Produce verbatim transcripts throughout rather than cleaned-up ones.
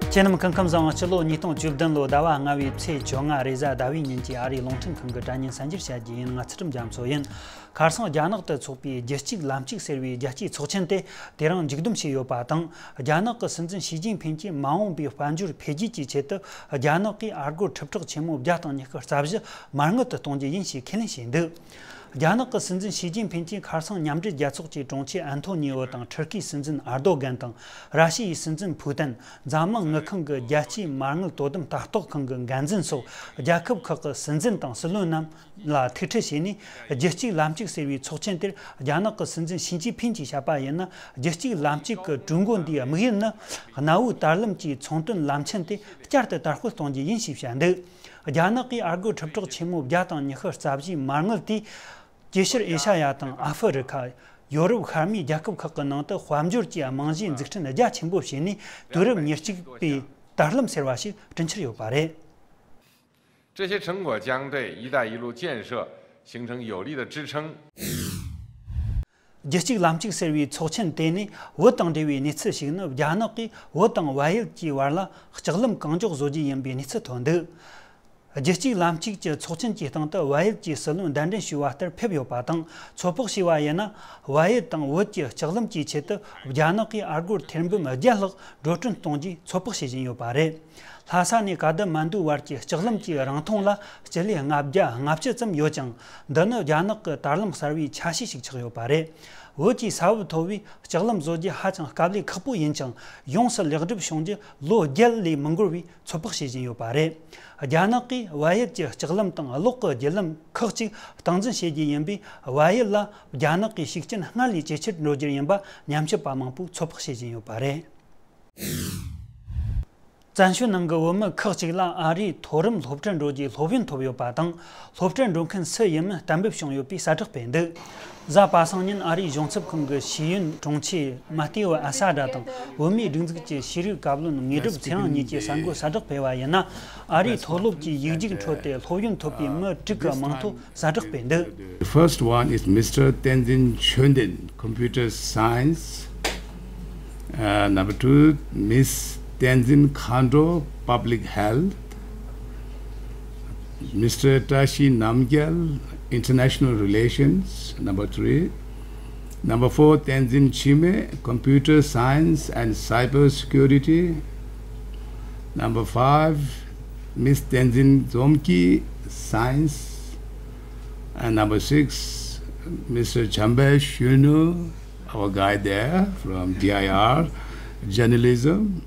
ཁྱེད་རྣམས་སྐུ་ཁམས་བཟང་། སྤྱི་ལོ་ཉིས་སྟོང་བཅུ་བདུན་ལོ་ཟླ་བ་ལྔ་བའི་ཚེས་བཅོ་ལྔ་རེས་གཟའ་ཟླ་བའི་ཉིན་གྱི་ཨ་རིའི་རླུང་འཕྲིན་ཁང་གི་དྲ་བརྙན་གསར་འགྱུར་བཤད་རྒྱུ་ཡིན། ང་ཚུལ་ཁྲིམས་རྒྱ་མཚོ་ཡིན། ཁ་སང་རྒྱ་ནག་ཏུ་འཚོགས་པའི་རྒྱལ་གཅེས་ལམ་གཅིག་ཟེར་བའི་རྒྱལ་སྤྱིའི་ཚོགས་ཆེན་དེ་དེ་རིང་མཇུག་བསྡོམས་བྱས་ཡོད་པ་དང་། རྒྱ་ནག་གི་སྲིད་འཛིན་ཞི་ཅིན་ཕིན་གྱིས་མ་འོངས་པའི་དཔལ་འབྱོར་འཕེལ་རྒྱས་ཀྱི་ཆེད་དུ་རྒྱ་ནག་གིས་ཨ་སྒོར་ཁྲི་ཕྲག་ཆེན་མོ་བརྒྱ་དང་ཉི་ཤུ་རྩ་བཞི་མ་དངུལ་དུ་གཏོང་རྒྱུ་ཡིན་ཞེས་ཁས་ལེན་བྱས་འདུག་རྒྱ་ནག་གི་སྲིད་འཛིན་ཞི་ཅིན་ཕིན་གྱིས་ཁ་སང་མཉམ་འབྲེལ་རྒྱལ་ཚོགས་ཀྱི་དྲུང་ཆེ་ཨན་ཐོ་ནི་ཨོ་དང་། ཊར་ཀིའི་སྲིད་འཛིན་ཨར་དོ་གན་དང་། ར་ཤི་ཡའི་སྲིད་འཛིན་ཕུ་ཏན། འཛམ་གླིང་དངུལ་ཁང་གི་རྒྱལ་སྤྱིའི་མ་དངུལ་དོ་དམ་ལྟ་རྟོག་ཁང་གི་འགན་འཛིན་སོགས་རྒྱལ་ཁབ་ཁག་གི་སྲིད་འཛིན་དང་སྲིད་བློན་རྣམས་ལ་ཐུག་འཕྲད་བྱས་ནས། རྒྱལ་གཅེས་ལམ་གཅིག་ཟེར་བའི་ཚོགས་ཆེན་དེར་རྒྱ་ནག་གི་སྲིད་འཛིན་ཞི་ཅིན་ཕིན་གྱིས་བཤད་པ་ཡིན་ན། རྒྱལ་གཅེས་ལམ་གཅིག་གི་གྲོས་འགོ་འདིའི་དམིགས་ཡུལ་ནི། གནའ་བོའི་དར་ལམ་གྱི་ཚོང་དོན་ལམ་ཆེན་དེ་བསྐྱར་དུ་དར་སྤེལ་གཏོང་རྒྱུ་ཡིན་ཞེས་བཤད་འདུག་རྒྱ་ནག་གིས་ཨ་སྒོར་ཁྲི་ཕྲག་ཆེན་མོ་བརྒྱ་དང་ཉི་ཤུ་རྩ་བཞིའི་མ་དངུལ་དེས། ཀྱི་ཤུར་ཨེ་ཤ་ཡ་དང་ཨ་ཧྥེ་རི་ཁ། ཡོ་རོབ་ཤར་མའི་རྒྱལ་ཁབ་ཁག་གི་ནང་དུ་དཔལ་འབྱོར་གྱི་རྨང་གཞིའི་འཛུགས་སྐྲུན་རྒྱ་ཆེན་པོ་བྱས་ནས། དུས་རབས་ཉེར་གཅིག་པའི་དར་ལམ་ཟེར་བ་ཞིག་བསྐྲུན་འཆར་ཡོད་པ་རེད། 这些成果将对“一带一路”建设形成有力的支撑。 རྒྱལ་གཅེས་ལམ་གཅིག་ཟེར་བའི་ཚོགས་ཆེན་དེ་ནས་བོད་དང་འབྲེལ་བའི་གནས་ཚུལ་ཞིག་ནི། རྒྱ་ནག་གིས་བོད་དང་བལ་ཡུལ་གྱི་བར་ལ་ལྕགས་ལམ་གང་མགྱོགས་བཟོ་རྒྱུ་ཡིན་པའི་གནས་ཚུལ་ཐོན་འདུག་རྒྱལ་གཅེས་ལམ་གཅིག་གི་ཚོགས་ཆེན་གྱི་སྟེང་དུ་བལ་ཡུལ་གྱི་སྲིད་བློན་གདན་འདྲེན་ཞུ་བ་ལྟར་ཕེབས་ཡོད་པ་དང་། ཚོད་དཔག་བྱས་པ་ཡིན་ན། བལ་ཡུལ་དང་བོད་ཀྱི་ལྕགས་ལམ་གྱི་ཆེད་དུ་རྒྱ་ནག་གིས་ཨ་སྒོར་ཐེར་འབུམ་བརྒྱད་ལྷག་འགྲོ་གྲོན་གཏོང་རྒྱུའི་ཚོད་དཔག་བྱེད་བཞིན་ཡོད་པ་རེད། ལྷ་ས་ནས་ཀ་ཐ་མན་ཌུ་བར་གྱི་ལྕགས་ལམ་གྱི་རིང་ཐུང་ལ་སྤྱི་ལེ་ལྔ་བརྒྱ་ལྔ་བཅུ་ཙམ་ཡོད་ཅིང་། འདི་ནི་རྒྱ་ནག་གི་དར་ལམ་གསར་བའི་ཆ་ཤས་ཤིག་ཆགས་ཡོད་པ་རེད། བོད་ཀྱི་ས་བབ་མཐོ་བས་ལྕགས་ལམ་བཟོ་རྒྱུ་ཧ་ཅང་དཀའ་ལས་ཁག་པོ་ཡིན་ཅིང་། ཡོངས་སུ་ལེགས་འགྲུབ་བྱུང་རྒྱུ་ལོ་བརྒྱད་ལས་མི་འགོར་བའི་ཚོད་དཔག་བྱེད་བཞིན་ཡོད་པ་རེད། རྒྱ་ནག་གིས་བལ་ཡུལ་གྱི་ལྕགས་ལམ་དང་གློག་གི་བརྒྱུད་ལམ་ཁག་ཅིག་སྟངས་འཛིན་བྱེད་རྒྱུ་ཡིན་པས། བལ་ཡུལ་ལ་རྒྱ་ནག་གི་ཤུགས་རྐྱེན་སྔར་ལས་ཇེ་ཆེར་འགྲོ་རྒྱུ་ཡིན་པ་ཉམས་ཞིབ་པ་མང་པོས་ཚོད་དཔག་བྱེད་བཞིན་ཡོད་པ་རེད། བཙན་བྱོལ་ནང་གི་བོད་མི་ཁག་ཅིག་ལ་ཨ་རིའི་མཐོ་རིམ་སློབ་གྲྭར་འགྲོ་རྒྱུའི་སློབ་ཡོན་ཐོབ་ཡོད་པ་དང་། སློབ་གྲྭར་འགྲོ་མཁན་སུ་ཡིན་མིན་གཏན་འབེབས་བྱུང་ཡོད་པའི་གསལ་བསྒྲགས་སྤེལ་འདུག་གཟའ་པ་སངས་ཉིན་ཨ་རིའི་གཞུང་ཚབ་ཁང་གི་ཤེས་ཡོན་དྲུང་ཆེ་མ་ཏེའོ་ཨ་ས་དྲ་དང་བོད་མིའི་སྒྲིག་འཛུགས་ཀྱི་ཤེས་རིག་བཀའ་བློན་དངོས་གྲུབ་ཚེ་རིང་གཉིས་ཀྱིས་གསར་འགོད་གསལ་བསྒྲགས་སྤེལ་བ་ཡིན་ན། ཨ་རིའི་མཐོ་སློབ་ཀྱི་ཡིག་རྒྱུགས་ཁྲོད་དུ་སློབ་ཡོན་ཐོབ་པའི་མི་དྲུག་གི་མིང་ཐོ་གསལ་བསྒྲགས་སྤེལ་འདུག The first one is Mister Tenzin Chonden, Computer Science. Uh, number two, Miss Tenzin Khandro, Public Health. Mister Tashi Namgyal, International Relations. Number three. Number four, Tenzin Chime, Computer Science and Cyber Security. Number five, Miss Tenzin Zomki, Science. And number six, Mister Chambe Shunu, our guy there from D I R, Journalism.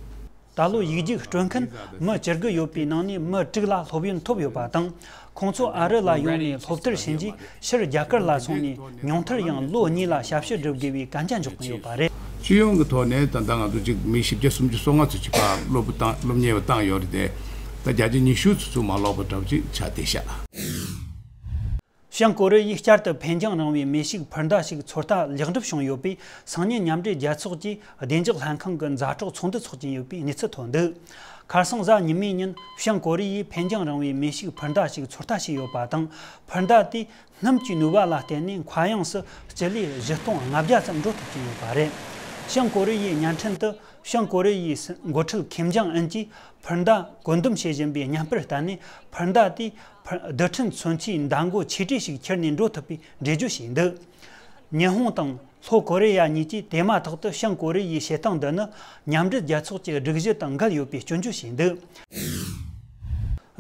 ད་ལོ་ཡིག་རྒྱུགས་སྤྲོད་མཁན་མི་བཅུ་དགུ་ཡོད་པའི་ནང་ནས་མི་དྲུག་ལ་སློབ་ཡོན་ཐོབ་ཡོད་པ་དང་། ཁོང་ཚོ་ཨ་རི་ལ་ཡོང་ནས་སློབ་མཐར་ཕྱིན་རྗེས་ཕྱིར་རྒྱ་གར་ལ་སོང་ནས་ཉུང་མཐར་ཡང་ལོ་གཉིས་ལ་ཞབས་ཞུ་སྒྲུབ་དགོས་པའི་གན་རྒྱ་འཇོག་གི་ཡོད་པ་རེད། སྤྱི་ཡོངས་ཀྱི་ཐོག་ནས་ད་ལྟ་ང་ཚོ་གཅིག་མི་བཞི་བརྒྱ་སུམ་ཅུ་སོ་ལྔ་ཙམ་ཅིག་ཕར་སློབ་བུ་བཏང་སློབ་གཉེར་བ་བཏང་ཡོད་རེད་དེ། ད་བརྒྱ་ཆ་ཉི་ཤུ་ཙམ་ཚུར་མ་ལོག་པ་འདྲ་བོ་ཅིག་ཆགས་བསྡད་ཤག་བྱང་ཀོ་རི་ཡས་བསྐྱར་དུ་འཕེན་རྒྱང་རིང་བའི་མེ་ཤུགས་འཕུར་མདའ་ཞིག་ཚོད་ལྟ་ལེགས་འགྲུབ་བྱུང་ཡོད་པས། སང་ཉིན་མཉམ་འབྲེལ་རྒྱལ་ཚོགས་ཀྱི་བདེ་འཇགས་ལྷན་ཁང་གི་མཛའ་གྲོགས་ཚོགས་འདུ་འཚོགས་ཀྱིན་ཡོད་པའི་གནས་ཚུལ་ཐོན་འདུག་ཁ་སང་གཟའ་ཉི་མའི་ཉིན་བྱང་ཀོ་རི་ཡས་འཕེན་རྒྱང་རིང་བའི་མེ་ཤུགས་འཕུར་མདའ་ཞིག་ཚོད་ལྟ་བྱས་ཡོད་པ་དང་། འཕུར་མདའ་དེས་སྣུམ་གྱི་ནུས་པ་ལ་བརྟེན་ནས་མཁའ་དབྱིངས་སུ་སྤྱི་ལེ་བཞི་སྟོང་ལྔ་བརྒྱ་ཙམ་འགྲོ་ཐུབ་ཀྱི་ཡོད་པ་རེད། བྱང་ཀོ་རི་ཡའི་བརྙན་འཕྲིན་དུ། བྱང་ཀོ་རི་ཡའི་འགོ་ཁྲིད་ཁིམ་ཇང་ཨུན་གྱིས་འཕུར་མདའ་བཀོད་འདོམས་བྱེད་བཞིན་པའི་བརྙན་པར་བལྟས་ནས། འཕུར་མདའ་དེས་རྡུལ་ཕྲན་མཚོན་ཆའི་མདའ་མགོ་ཆེ་གྲས་ཤིག་ཁྱེར་ནས་འགྲོ་ཐུབ་པའི་འགྲེལ་བརྗོད་བྱས་འདུག་ཉི་ཧོང་དང་ལྷོ་ཀོ་རི་ཡ་གཉིས་ཀྱིས་དེ་མ་ཐག་ཏུ་བྱང་ཀོ་རི་ཡའི་བྱེད་སྟངས་འདི་ནི་མཉམ་འབྲེལ་རྒྱལ་ཚོགས་ཀྱི་སྒྲིག་གཞི་དང་འགལ་ཡོད་པའི་སྐྱོན་བརྗོད་བྱས་འདུག་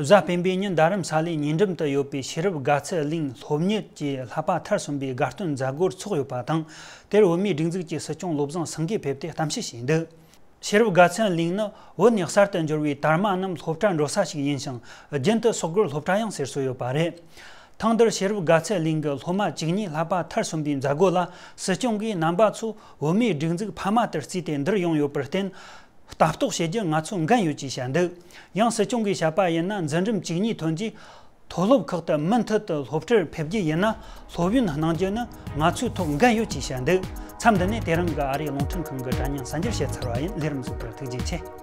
གཟའ་སྤེན་པའི་ཉིན་རྡ་རམ་ས་ལའི་ཉེ་འགྲམ་དུ་ཡོད་པའི་ཤེས་རབ་དགའ་ཚལ་གླིང་སློབ་གཉེར་གྱི་བསླབ་པ་མཐར་སོན་པའི་དགའ་སྟོན་མཛད་སྒོར་ཚོགས་ཡོད་པ་དང་། དེར་བོད་མིའི་སྒྲིག་འཛུགས་ཀྱི་སྲིད་སྐྱོང་བློ་བཟང་སེང་གེ་ཕེབས་ཏེ་གཏམ་བཤད་བྱས་འདུག་ཤེས་རབ་དགའ་ཚལ་གླིང་ནི་བོད་ནས་གསར་དུ་འབྱོར་བའི་དར་མ་རྣམས་སློབ་གྲྭ་འགྲོ་ས་ཞིག་ཡིན་ཞིང་། རྒྱུན་དུ་སོག་སྒོར་སློབ་གྲྭ་ཡང་ཟེར་སྲོལ་ཡོད་པ་རེད། ཐེངས་འདིར་ཤེས་རབ་དགའ་ཚལ་གླིང་གི་སློབ་མ་བཅུ་གཉིས་བསླབ་པ་མཐར་སོན་པའི་མཛད་སྒོ་ལ། སྲིད་སྐྱོང་གིས་རྣམ་པ་ཚོ་བོད་མིའི་སྒྲིག་འཛུགས་ཕ་མ་ལྟར་བརྩིས་ཏེ་འདིར་ཡོང་ཡོད་པར་བརྟེན། ལྟ་རྟོག་བྱེད་རྒྱུར་ང་ཚོ་འགན་ཡོད་ཅེས་བཤད་འདུག་ཡང་སྲིད་སྐྱོང་གིས་བཤད་པ་ཡིན་ན། འཛིན་རིམ་བཅུ་གཉིས་ཐོན་རྗེས་མཐོ་སློབ་ཁག་ཏུ་མུ་མཐུད་དུ་སློབ་གྲྭར་ཕེབས་རྒྱུ་ཡིན་ན། སློབ་ཡོན་གནང་རྒྱུ་ནི་ང་ཚོའི་ཐོག་འགན་ཡོད་ཅེས་བཤད་འདུག་མཚམས་འདི་ནས་དེ་རིང་གི་ཨ་རིའི་རླུང་འཕྲིན་ཁང་གི་དྲ་བརྙན་གསར་འགྱུར་བཤད་ཚར་བ་ཡིན། ལས་རིམ་གཟིགས་པར་ཐུགས་རྗེ་ཆེ།